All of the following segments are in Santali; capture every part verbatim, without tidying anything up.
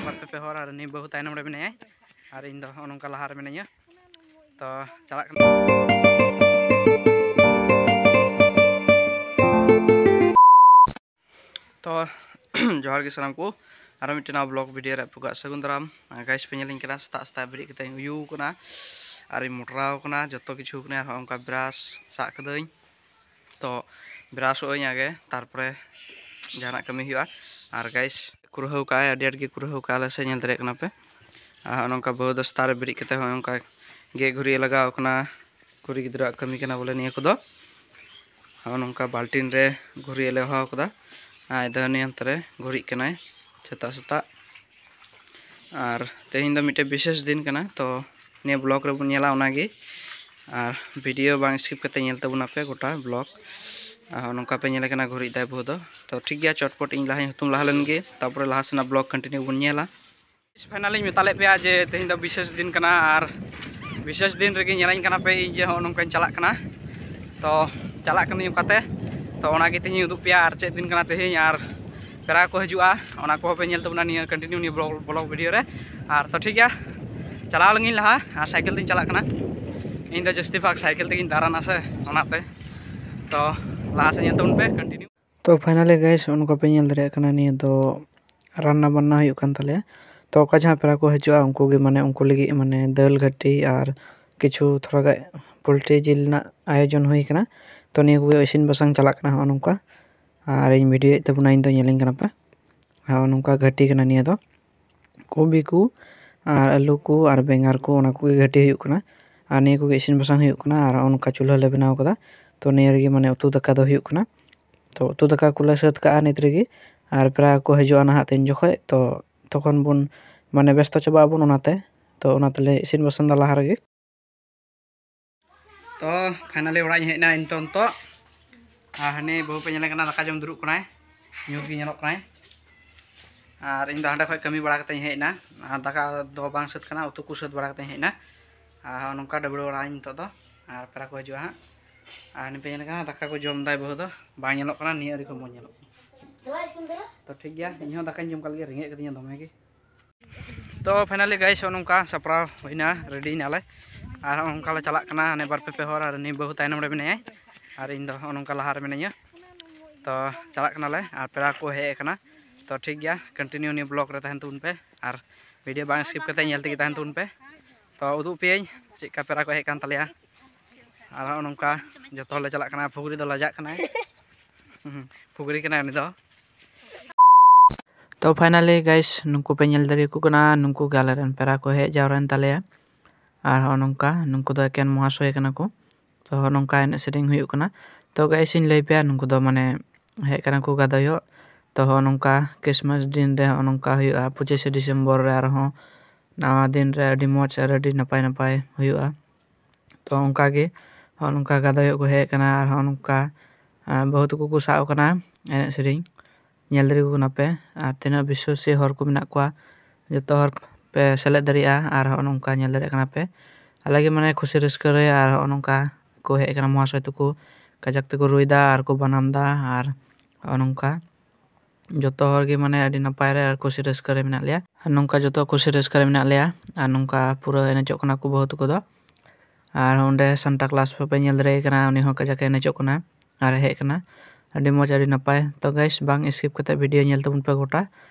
ᱵᱟᱨ ᱯᱮ ᱦᱚᱲ ᱟᱨ ᱩᱱᱤ ᱵᱟᱹᱦᱩ ᱛᱟᱭᱱᱚᱢ ᱨᱮ ᱢᱮᱱᱟᱭᱟ, ᱟᱨ ᱤᱧ ᱫᱚ ᱱᱚᱜᱼᱚ ᱱᱚᱝᱠᱟ ᱞᱟᱦᱟ ᱨᱮ ᱢᱤᱱᱟᱹᱧᱟ᱾ ᱛᱚ ᱪᱟᱞᱟᱜ ᱠᱟᱱᱟ᱾ ᱛᱚ ᱡᱚᱦᱟᱨ ᱜᱮ ᱥᱟᱱᱟᱢ ᱠᱚ, ᱟᱨᱚ ᱢᱤᱫᱴᱮᱱ ᱱᱟᱣᱟ vlog video ᱨᱮ ᱟᱯᱮ ᱠᱚᱣᱟᱜ ᱥᱟᱹᱜᱩᱱ ᱫᱟᱨᱟᱢ᱾ ᱟᱨ guys ᱯᱮ ᱧᱮᱞᱤᱧ ᱠᱟᱱᱟ, ᱥᱮᱛᱟᱜ ᱥᱮᱛᱟᱜ ᱵᱮᱨᱮᱫ ᱠᱟᱛᱮᱧ ᱩᱭᱩ ᱠᱟᱱᱟ, ᱟᱨᱤᱧ ᱢᱚᱴᱨᱟᱣ ᱠᱟᱱᱟ, ᱡᱚᱛᱚ ᱠᱤᱪᱷᱩ ᱠᱟᱱᱟ, ᱟᱨ ᱦᱚᱸᱜᱼᱚ ᱱᱚᱝᱠᱟ brush ᱥᱟᱵ ᱠᱟᱹᱫᱟᱹᱧ᱾ ᱛᱚ brush ᱚᱜ ᱟᱹᱧ ᱟᱜᱮ, ᱛᱟᱨᱯᱚᱨᱮ ᱡᱟᱦᱟᱱᱟᱜ ᱠᱟᱹᱢᱤ ᱦᱩᱭᱩᱜᱼᱟ᱾ ᱟᱨ guys ᱠᱩᱨᱦᱟᱹᱣ ᱠᱟᱜᱼᱟᱭ, ᱟᱹᱰᱤ ᱟᱸᱴ ᱜᱮ ᱠᱩᱨᱦᱟᱹᱣ ᱠᱟᱜᱼᱟ ᱟᱞᱮ ᱥᱮᱫ, ᱧᱮᱞ ᱫᱟᱲᱮᱭᱟᱜ ᱠᱟᱱᱟ ᱯᱮ᱾ ᱟᱨ ᱱᱚᱜᱼᱚ ᱱᱚᱝᱠᱟ ᱵᱟᱹᱦᱩ ᱫᱚ ᱥᱮᱛᱟᱜ ᱨᱮ ᱵᱮᱨᱮᱫ ᱠᱟᱛᱮ ᱦᱚᱸ ᱱᱚᱝᱠᱟ ᱜᱮᱡ ᱜᱩᱨᱤᱡ ᱮ ᱞᱟᱜᱟᱣ ᱠᱟᱱᱟ᱾ ᱠᱩᱲᱤ ᱜᱤᱫᱽᱨᱟᱹᱣᱟᱜ ᱠᱟᱹᱢᱤ ᱠᱟᱱᱟ ᱵᱚᱞᱮ ᱱᱤᱭᱟᱹ ᱠᱚᱫᱚ᱾ ᱱᱚᱜᱼᱚ ᱱᱚᱝᱠᱟ ᱵᱟᱞᱴᱤᱱ ᱨᱮ ᱜᱩᱨᱤᱡ ᱮ ᱞᱮᱣᱦᱟᱣ ᱠᱟᱫᱟ᱾ ᱟᱨ ᱫᱟᱹᱱᱤ ᱦᱟᱱᱛᱮ ᱨᱮ ᱜᱩᱨᱤᱡ ᱠᱟᱱᱟᱭ ᱥᱮᱛᱟᱜ ᱥᱮᱛᱟᱜ᱾ ᱟᱨ ᱛᱮᱦᱮᱧ ᱫᱚ ᱢᱤᱫᱴᱮᱱ ᱵᱤᱥᱮᱥ ᱫᱤᱱ ᱠᱟᱱᱟ, ᱛᱚ ᱱᱤᱭᱟᱹ vlog ᱨᱮᱵᱚᱱ ᱧᱮᱞᱟ ᱚᱱᱟᱜᱮ᱾ ᱟᱨ video ᱵᱟᱝ skip ᱠᱟᱛᱮ ᱧᱮᱞ ᱛᱟᱵᱚᱱ ᱟᱯᱮ ᱜᱚᱴᱟ vlog᱾ ᱟᱨ ᱱᱚᱝᱠᱟ ᱯᱮ ᱧᱮᱞᱮ ᱠᱟᱱᱟ ᱜᱩᱨᱤᱡ ᱫᱟᱭ ᱵᱟᱹᱦᱩ ᱫᱚ᱾ ᱛᱚ ᱴᱷᱤᱠ ᱜᱮᱭᱟ, ᱪᱚᱴᱯᱚᱴ ᱤᱧ ᱞᱟᱦᱟᱧ ᱦᱩᱛᱩᱢ ᱞᱟᱦᱟ ᱞᱮᱱ ᱜᱮ, ᱛᱟᱨᱯᱚᱨᱮ ᱞᱟᱦᱟ ᱥᱮᱱᱟᱜ vlog continue ᱵᱚᱱ ᱧᱮᱞᱟ᱾ Finally ᱤᱧ ᱢᱮᱛᱟ ᱞᱮᱫ ᱯᱮᱭᱟ ᱡᱮ ᱛᱮᱦᱮᱧ ᱫᱚ ᱵᱤᱥᱮᱥ ᱫᱤᱱ ᱠᱟᱱᱟ, ᱟᱨ ᱵᱤᱥᱮᱥ ᱫᱤᱱ ᱨᱮᱜᱮ ᱧᱮᱞᱟᱹᱧ ᱠᱟᱱᱟ ᱯᱮ ᱤᱧ ᱡᱮ ᱦᱚᱸᱜᱼᱚ ᱱᱚᱝᱠᱟᱧ ᱪᱟᱞᱟᱜ ᱠᱟᱱᱟ᱾ ᱛᱚ ᱪᱟᱞᱟᱜ ᱠᱟᱹᱱᱟᱹᱧ ᱚᱠᱟᱛᱮ, ᱛᱚ ᱚᱱᱟᱜᱮ ᱛᱮᱦᱮᱧ ᱩᱫᱩᱜ ᱯᱮᱭᱟ ᱟᱨ ᱪᱮᱫ ᱫᱤᱱ ᱠᱟᱱᱟ ᱛᱮᱦᱮᱧ, ᱟᱨ ᱯᱮᱲᱟ ᱠᱚ ᱦᱤᱡᱩᱜᱼᱟ, ᱚᱱᱟ ᱠᱚᱦᱚᱸ ᱯᱮ ᱧᱮᱞ ᱛᱟᱵᱚᱱᱟ ᱱᱤᱭᱟᱹ continue ᱱᱤᱭᱟᱹ vlog, vlog video ᱨᱮ᱾ ᱟᱨ ᱛᱚ ᱴᱷᱤᱠ ᱜᱮᱭᱟ, ᱪᱟᱞᱟᱣ ᱞᱮᱱᱜᱤᱧ ᱞᱟᱦᱟ, ᱟᱨ ᱥᱟᱭᱠᱮᱞ ᱛᱤᱧ ᱪᱟᱞᱟᱜ ᱠᱟᱱᱟ᱾ ᱤᱧ ᱫᱚ ᱡᱟᱹᱥᱛᱤ ᱵᱷᱟᱜᱽ ᱥᱟᱭᱠᱮᱞ ᱛᱮᱜᱤᱧ ᱫᱟᱬᱟᱱᱟ ᱥᱮ, ᱚᱱᱟᱛᱮ᱾ ᱛᱚ ᱞᱟᱦᱟ ᱥᱮᱫ ᱧᱮᱞ ᱛᱟᱵᱚᱱ ᱯᱮ continue᱾ ᱛᱚ finally guys, ᱚᱱᱠᱟ ᱯᱮ ᱧᱮᱞ ᱫᱟᱲᱮᱭᱟᱜ ᱠᱟᱱᱟ, ᱱᱤᱭᱟᱹ ᱫᱚ ᱨᱟᱱᱱᱟ ᱵᱟᱱᱱᱟ ᱦᱩᱭᱩᱜ ᱠᱟᱱ ᱛᱟᱞᱮᱭᱟ᱾ ᱛᱚ ᱚᱠᱟ ᱡᱟᱦᱟᱸ ᱯᱮᱲᱟ ᱠᱚ ᱦᱤᱡᱩᱜᱼᱟ, ᱩᱱᱠᱩ ᱜᱮ ᱢᱟᱱᱮ ᱩᱱᱠᱩ ᱞᱟᱹᱜᱤᱫ ᱢᱟᱱᱮ ᱫᱟᱹᱞ ᱜᱷᱟᱹᱴᱤ ᱟᱨ ᱠᱤᱪᱷᱩ ᱛᱷᱚᱲᱟ ᱜᱟᱱ ᱯᱳᱞᱴᱨᱤ ᱡᱤᱞ ᱨᱮᱱᱟᱜ ᱟᱭᱳᱡᱚᱱ ᱦᱩᱭ ᱠᱟᱱᱟ᱾ ᱛᱚ ᱱᱤᱭᱟᱹ ᱠᱚᱜᱮ ᱤᱥᱤᱱ ᱵᱟᱥᱟᱝ ᱪᱟᱞᱟᱜ ᱠᱟᱱᱟ ᱦᱚᱸᱜᱼᱚ ᱱᱚᱝᱠᱟ᱾ ᱟᱨ ᱤᱧ video ᱭᱮᱫ ᱛᱟᱵᱚᱱᱟ, ᱤᱧ ᱫᱚ ᱧᱮᱞᱤᱧ ᱠᱟᱱᱟ ᱯᱮ᱾ ᱦᱚᱸᱜᱼᱚ ᱱᱚᱝᱠᱟ ᱜᱷᱟᱹᱴᱤ ᱠᱟᱱᱟ ᱱᱤᱭᱟᱹ ᱫᱚ᱾ ᱠᱚᱵᱤ ᱠᱚ ᱟᱨ ᱟᱹᱞᱩ ᱠᱚ ᱟᱨ ᱵᱮᱸᱜᱟᱲ ᱠᱚ, ᱚᱱᱟ ᱠᱚᱜᱮ ᱜᱷᱟᱹᱴᱤ ᱦᱩᱭᱩᱜ ᱠᱟᱱᱟ᱾ ᱟᱨ ᱱᱤᱭᱟᱹ ᱠᱚᱜᱮ ᱤᱥᱤᱱ ᱵᱟᱥᱟᱝ ᱦᱩᱭᱩᱜ ᱠᱟᱱᱟ᱾ ᱟᱨ ᱱᱚᱜᱼᱚ ᱱᱚᱝᱠᱟ ᱪᱩᱞᱦᱟᱹ ᱞᱮ ᱵᱮᱱᱟᱣ ᱠᱟᱫᱟ᱾ ᱛᱚ ᱱᱤᱭᱟᱹ ᱨᱮᱜᱮ ᱢᱟᱱᱮ ᱩᱛᱩ ᱫᱟᱠᱟ ᱫᱚ ᱦᱩᱭᱩᱜ ᱠᱟᱱᱟ᱾ ᱛᱚ ᱩᱛᱩ ᱫᱟᱠᱟ ᱠᱚᱞᱮ ᱥᱟᱹᱛ ᱠᱟᱜᱼᱟ ᱱᱤᱛ ᱨᱮᱜᱮ, ᱟᱨ ᱯᱮᱲᱟ ᱠᱚ ᱦᱤᱡᱩᱜᱼᱟ ᱱᱟᱦᱟᱜ ᱛᱤᱱ ᱡᱚᱠᱷᱚᱡ, ᱛᱚ ᱛᱚᱠᱷᱚᱱ ᱵᱚᱱ ᱢᱟᱱᱮ ᱵᱮᱥᱛᱚ ᱪᱟᱵᱟᱜ ᱟᱵᱚᱱ, ᱚᱱᱟᱛᱮ᱾ ᱛᱚ ᱚᱱᱟ ᱛᱮᱞᱮ ᱤᱥᱤᱱ ᱵᱟᱥᱟᱝ ᱫᱟ ᱞᱟᱦᱟ ᱨᱮᱜᱮ᱾ ᱛᱚ finally ᱚᱲᱟᱜ ᱤᱧ ᱦᱮᱡ ᱮᱱᱟ ᱱᱤᱛᱚᱜ, ᱱᱤᱛᱚᱜ᱾ ᱟᱨ ᱦᱟᱹᱱᱤ ᱵᱟᱹᱦᱩ ᱯᱮ ᱧᱮᱞᱮ ᱠᱟᱱᱟ, ᱫᱟᱠᱟ ᱡᱚᱢ ᱫᱩᱲᱩᱵ ᱠᱟᱱᱟᱭ, ᱧᱩᱛ ᱜᱮ ᱧᱮᱞᱚᱜ ᱠᱟᱱᱟᱭ᱾ ᱟᱨ ᱤᱧ ᱫᱚ ᱦᱟᱸᱰᱮ ᱠᱷᱚᱡ ᱠᱟᱹᱢᱤ ᱵᱟᱲᱟ ᱠᱟᱛᱮᱧ ᱦᱮᱡ ᱮᱱᱟ᱾ ᱟᱨ ᱫᱟᱠᱟ ᱫᱚ ᱵᱟᱝ ᱥᱟᱹᱛ ᱠᱟᱱᱟ, ᱩᱛᱩ ᱠᱚ ᱥᱟᱹᱛ ᱵᱟᱲᱟ ᱠᱟᱛᱮᱧ ᱦᱮᱡ ᱮᱱᱟ᱾ ᱟᱨ ᱱᱚᱝᱠᱟ ᱰᱟᱹᱵᱽᱨᱟᱹ ᱵᱟᱲᱟᱧ ᱱᱤᱛᱚᱜ ᱫᱚ, ᱟᱨ ᱯᱮᱲᱟ ᱠᱚ ᱦᱤᱡᱩᱜᱼᱟ ᱦᱟᱸᱜ᱾ ᱟᱨ ᱱᱤᱯᱮ ᱧᱮᱞ ᱠᱟᱱᱟ, ᱫᱟᱠᱟ ᱠᱚ ᱡᱚᱢ ᱫᱟᱭ ᱵᱟᱹᱦᱩ ᱫᱚ, ᱵᱟᱝ ᱧᱮᱞᱚᱜ ᱠᱟᱱᱟ, ᱱᱤᱭᱟᱹ ᱟᱹᱰᱤ ᱠᱚ ᱢᱚᱡᱽ ᱧᱮᱞᱚᱜ ᱠᱟᱱᱟ᱾ ᱛᱚ ᱴᱷᱤᱠ ᱜᱮᱭᱟ, ᱤᱧ ᱦᱚᱸ ᱫᱟᱠᱟᱧ ᱡᱚᱢ ᱠᱟᱜ ᱞᱮᱜᱮ, ᱨᱮᱸᱜᱮᱡ ᱠᱟᱹᱫᱤᱧᱟ ᱫᱚᱢᱮ ᱜᱮ᱾ ᱛᱚ finally guys, ᱱᱚᱜᱼᱚ ᱱᱚᱝᱠᱟ ᱥᱟᱯᱲᱟᱣ ᱦᱩᱭᱱᱟ, ready ᱱᱟᱞᱮ᱾ ᱟᱨ ᱱᱚᱜᱼᱚ ᱱᱚᱝᱠᱟ ᱞᱮ ᱪᱟᱞᱟᱜ ᱠᱟᱱᱟ, ᱦᱟᱱᱮ ᱵᱟᱨ ᱯᱮ ᱯᱮ ᱦᱚᱲ, ᱟᱨ ᱩᱱᱤ ᱵᱟᱹᱦᱩ ᱛᱟᱭᱱᱚᱢ ᱨᱮ ᱢᱮᱱᱟᱭᱟ, ᱟᱨ ᱤᱧ ᱫᱚ ᱱᱚᱜᱼᱚ ᱱᱚᱝᱠᱟ ᱞᱟᱦᱟ ᱨᱮ ᱢᱮᱱᱟᱹᱧᱟ᱾ ᱛᱚ ᱪᱟᱞᱟᱜ ᱠᱟᱱᱟᱞᱮ, ᱟᱨ ᱯᱮᱲᱟ ᱠᱚ ᱦᱮᱡ ᱟᱠᱟᱱᱟ᱾ ᱛᱚ ᱴᱷᱤᱠ ᱜᱮᱭᱟ, continue ᱱᱤᱭᱟᱹ vlog ᱨᱮ ᱛᱟᱦᱮᱱ ᱛᱟᱵᱚᱱ ᱯᱮ, ᱟᱨ video ᱵᱟᱝ skip ᱠᱟᱛᱮ ᱧᱮᱞ ᱛᱮᱜᱮ ᱛᱟᱦᱮᱱ ᱛᱟᱵᱚᱱ ᱯᱮ᱾ ᱛᱚ ᱩᱫᱩᱜ ᱯᱮᱭᱟᱹᱧ ᱪᱮᱫ ᱞᱮᱠᱟ ᱯᱮᱲᱟ ᱠᱚ ᱦᱮᱡ ᱟᱠᱟᱱ ᱛᱟᱞᱮᱭᱟ᱾ ᱟᱨ ᱱᱚᱜᱼᱚ ᱱᱚᱝᱠᱟ ᱡᱚᱛᱚ ᱦᱚᱲᱞᱮ ᱪᱟᱞᱟᱜ ᱠᱟᱱᱟ, ᱯᱷᱩᱜᱽᱨᱤ ᱫᱚ ᱞᱟᱡᱟᱜ ᱠᱟᱱᱟᱭ᱾ ᱦᱩᱸ, ᱯᱷᱩᱜᱽᱨᱤ ᱠᱟᱱᱟᱭ ᱩᱱᱤ ᱫᱚ᱾ ᱛᱚ finally guys, ᱱᱩᱠᱩ ᱯᱮ ᱧᱮᱞ ᱫᱟᱲᱮᱭᱟᱠᱚ ᱠᱟᱱᱟ, ᱱᱩᱠᱩ ᱜᱮ ᱟᱞᱮᱨᱮᱱ ᱯᱮᱲᱟ ᱠᱚ ᱦᱮᱡ ᱡᱟᱣᱨᱟᱭᱮᱱ ᱛᱟᱞᱮᱭᱟ᱾ ᱟᱨ ᱦᱚᱸᱜᱼᱚ ᱱᱚᱝᱠᱟ ᱱᱩᱠᱩ ᱫᱚ ᱮᱠᱮᱱ ᱢᱚᱦᱟᱥᱚᱭ ᱠᱟᱱᱟ ᱠᱚ᱾ ᱛᱚ ᱦᱚᱸᱜᱼᱚ ᱱᱚᱝᱠᱟ ᱮᱱᱮᱡ ᱥᱮᱨᱮᱧ ᱦᱩᱭᱩᱜ ᱠᱟᱱᱟ᱾ ᱛᱚ guys, ᱤᱧ ᱞᱟᱹᱭ ᱯᱮᱭᱟ, ᱱᱩᱠᱩ ᱫᱚ ᱢᱟᱱᱮ ᱦᱮᱡ ᱠᱟᱱᱟ ᱠᱚ ᱜᱟᱫᱚᱭᱚᱜ᱾ ᱛᱚ ᱦᱚᱸᱜᱼᱚ ᱱᱚᱝᱠᱟ Christmas ᱫᱤᱱ ᱨᱮ ᱦᱚᱸᱜᱼᱚ ᱱᱚᱝᱠᱟ ᱦᱩᱭᱩᱜᱼᱟ, ᱯᱚᱸᱪᱤᱥᱮ ᱰᱤᱥᱮᱢᱵᱚᱨ ᱨᱮ ᱟᱨᱦᱚᱸ ᱱᱟᱣᱟ ᱫᱤᱱ ᱨᱮ ᱟᱹᱰᱤ ᱢᱚᱡᱽ ᱟᱨ ᱟᱹᱰᱤ ᱱᱟᱯᱟᱭ ᱱᱟᱯᱟᱭ ᱦᱩᱭᱩᱜᱼᱟ᱾ ᱛᱚ ᱚᱱᱠᱟ ᱜᱮ ᱦᱚᱸᱜᱼᱚ ᱱᱚᱝᱠᱟ ᱜᱟᱫᱚᱭᱚᱜ ᱠᱚ ᱦᱮᱡ ᱟᱠᱟᱱᱟ, ᱟᱨ ᱦᱚᱸᱜᱼᱚ ᱱᱚᱝᱠᱟ, ᱟᱸ, ᱵᱟᱹᱦᱩ ᱛᱟᱠᱚ ᱠᱚ ᱥᱟᱵ ᱟᱠᱟᱱᱟ ᱮᱱᱮᱡ ᱥᱮᱨᱮᱧ᱾ ᱧᱮᱞ ᱫᱟᱲᱮᱭᱟᱠᱚ ᱠᱟᱱᱟ ᱯᱮ, ᱟᱨ ᱛᱤᱱᱟᱹᱜ ᱵᱤᱥᱥᱟᱹᱥᱤ ᱦᱚᱲ ᱠᱚ ᱢᱮᱱᱟᱜ ᱠᱚᱣᱟ, ᱡᱚᱛᱚ ᱦᱚᱲ ᱯᱮ ᱥᱮᱞᱮᱫ ᱫᱟᱲᱮᱭᱟᱜᱼᱟ᱾ ᱟᱨ ᱦᱚᱸᱜᱼᱚ ᱱᱚᱝᱠᱟ ᱧᱮᱞ ᱫᱟᱲᱮᱭᱟᱜ ᱠᱟᱱᱟ ᱯᱮ, ᱟᱞᱮ ᱜᱮ ᱢᱟᱱᱮ ᱠᱷᱩᱥᱤ ᱨᱟᱹᱥᱠᱟᱹ ᱨᱮ᱾ ᱟᱨ ᱦᱚᱸᱜᱼᱚ ᱱᱚᱝᱠᱟ ᱠᱚ ᱦᱮᱡ ᱟᱠᱟᱱᱟ ᱢᱚᱦᱟᱥᱚᱭ ᱛᱟᱠᱚ, ᱠᱟᱡᱟᱠ ᱛᱮᱠᱚ ᱨᱩᱭᱫᱟ ᱟᱨ ᱠᱚ ᱵᱟᱱᱟᱢ ᱫᱟ᱾ ᱟᱨ ᱦᱚᱸᱜᱼᱚ ᱱᱚᱝᱠᱟ ᱡᱚᱛᱚ ᱦᱚᱲ ᱜᱮ ᱢᱟᱱᱮ ᱟᱹᱰᱤ ᱱᱟᱯᱟᱭ ᱨᱮ ᱟᱨ ᱠᱩᱥᱤ ᱨᱟᱹᱥᱠᱟᱹ ᱨᱮ ᱢᱮᱱᱟᱜ ᱞᱮᱭᱟ᱾ ᱟᱨ ᱱᱚᱝᱠᱟ ᱡᱚᱛᱚ ᱠᱩᱥᱤ ᱨᱟᱹᱥᱠᱟᱹ ᱨᱮ ᱢᱮᱱᱟᱜ ᱞᱮᱭᱟ᱾ ᱟᱨ ᱱᱚᱝᱠᱟ ᱯᱩᱨᱟᱹ ᱮᱱᱮᱡᱚᱜ ᱠᱟᱱᱟ ᱠᱚ ᱵᱟᱹᱦᱩ ᱛᱟᱠᱚ ᱫᱚ᱾ ᱟᱨ ᱚᱸᱰᱮ ᱥᱟᱱᱴᱟ ᱠᱞᱟᱥ ᱯᱮ ᱧᱮᱞ ᱫᱟᱲᱮᱭᱟᱭ ᱠᱟᱱᱟ, ᱩᱱᱤ ᱦᱚᱸ ᱠᱟᱡᱟᱠ ᱮ ᱮᱱᱮᱡᱚᱜ ᱠᱟᱱᱟ ᱟᱨ ᱦᱮᱡ ᱠᱟᱱᱟ᱾ ᱟᱹᱰᱤ ᱢᱚᱡᱽ, ᱟᱹᱰᱤ ᱱᱟᱯᱟᱭ᱾ ᱛᱚ guys, ᱵᱟᱝ skip ᱠᱟᱛᱮ video ᱧᱮᱞ ᱛᱟᱵᱚᱱ ᱯᱮ ᱜᱚᱴᱟ,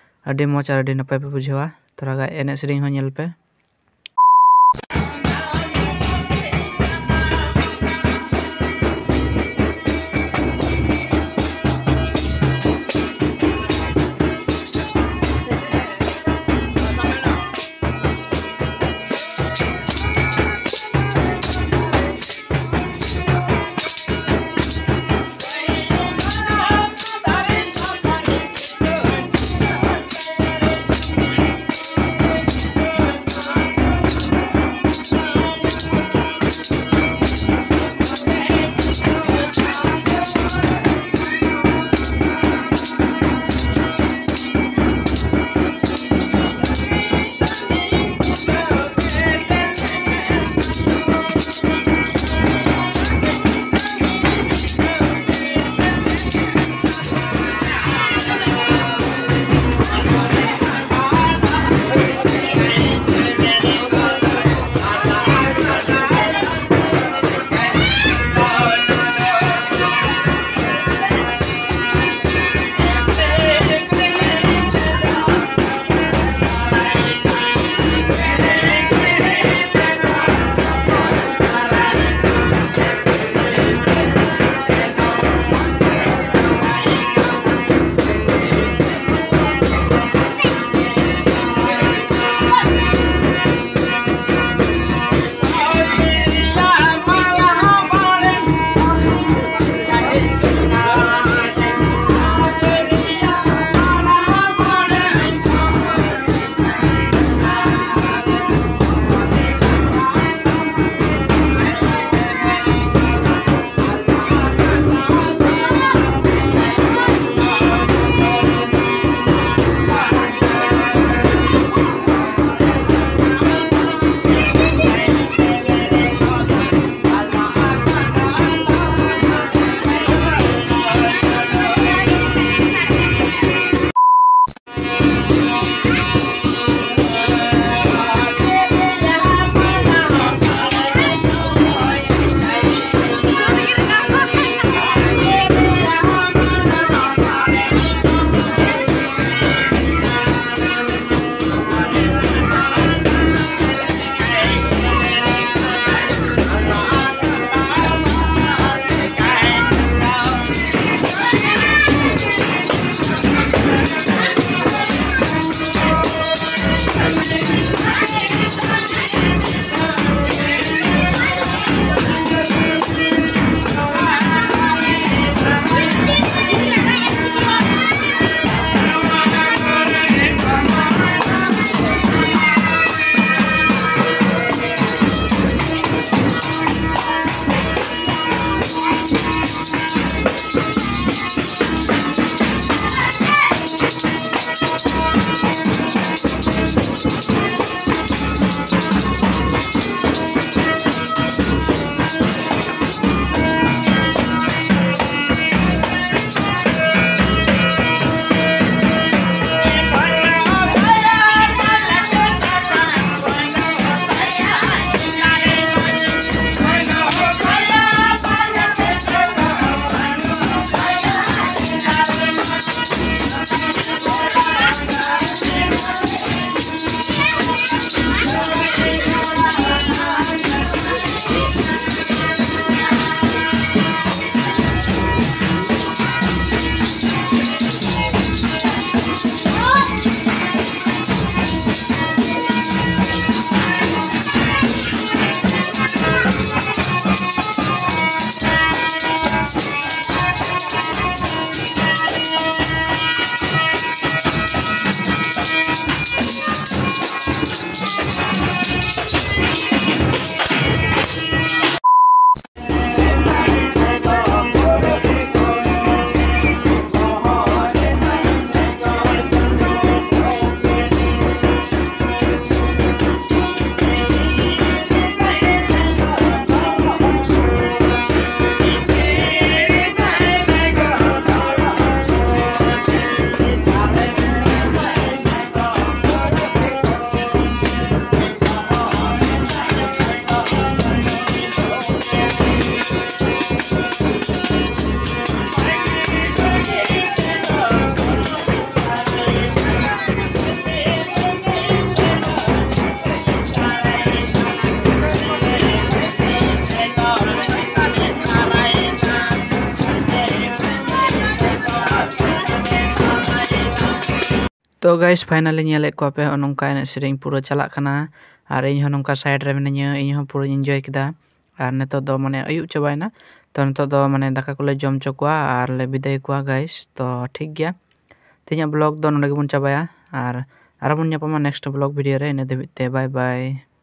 ᱟᱹᱰᱤ ᱢᱚᱡᱽ ᱟᱨ ᱟᱹᱰᱤ ᱱᱟᱯᱟᱭ ᱯᱮ ᱵᱩᱡᱷᱟᱹᱣᱟ᱾ ᱛᱷᱚᱲᱟ ᱜᱟᱱ ᱮᱱᱮᱡ ᱥᱮᱨᱮᱧ ᱦᱚᱸ ᱧᱮᱞ ᱯᱮ᱾ ᱛᱚ guys, finally ᱧᱮᱞᱮᱫ ᱠᱚᱣᱟ ᱯᱮ, ᱱᱚᱜᱼᱚ ᱱᱚᱝᱠᱟ ᱮᱱᱮᱡ ᱥᱮᱨᱮᱧ ᱯᱩᱨᱟᱹ ᱪᱟᱞᱟᱜ ᱠᱟᱱᱟ᱾ ᱟᱨ ᱤᱧ ᱦᱚᱸ ᱱᱚᱝᱠᱟ side ᱨᱮ ᱢᱤᱱᱟᱹᱧᱟ, ᱤᱧ ᱦᱚᱸ ᱯᱩᱨᱟᱹᱧ enjoy ᱠᱮᱫᱟ᱾ ᱟᱨ ᱱᱤᱛᱚᱜ ᱫᱚ ᱢᱟᱱᱮ ᱟᱹᱭᱩᱵ ᱪᱟᱵᱟᱭᱮᱱᱟ᱾ ᱛᱚ ᱱᱤᱛᱚᱜ ᱫᱚ ᱢᱟᱱᱮ ᱫᱟᱠᱟ ᱠᱚᱞᱮ ᱡᱚᱢ ᱦᱚᱪᱚ ᱠᱚᱣᱟ ᱟᱨ ᱞᱮ ᱵᱤᱫᱟᱹᱭ ᱠᱚᱣᱟ guys᱾ ᱛᱚ ᱴᱷᱤᱠ ᱜᱮᱭᱟ, ᱛᱮᱦᱮᱧᱟᱜ vlog ᱫᱚ ᱱᱚᱰᱮ ᱜᱮᱵᱚᱱ ᱪᱟᱵᱟᱭᱟ᱾ ᱟᱨ ᱟᱨᱚ ᱵᱚᱱ ᱧᱟᱯᱟᱢᱟ next vlog video ᱨᱮ᱾ ᱤᱱᱟᱹ ᱫᱷᱟᱹᱵᱤᱡ ᱛᱮ bye bye᱾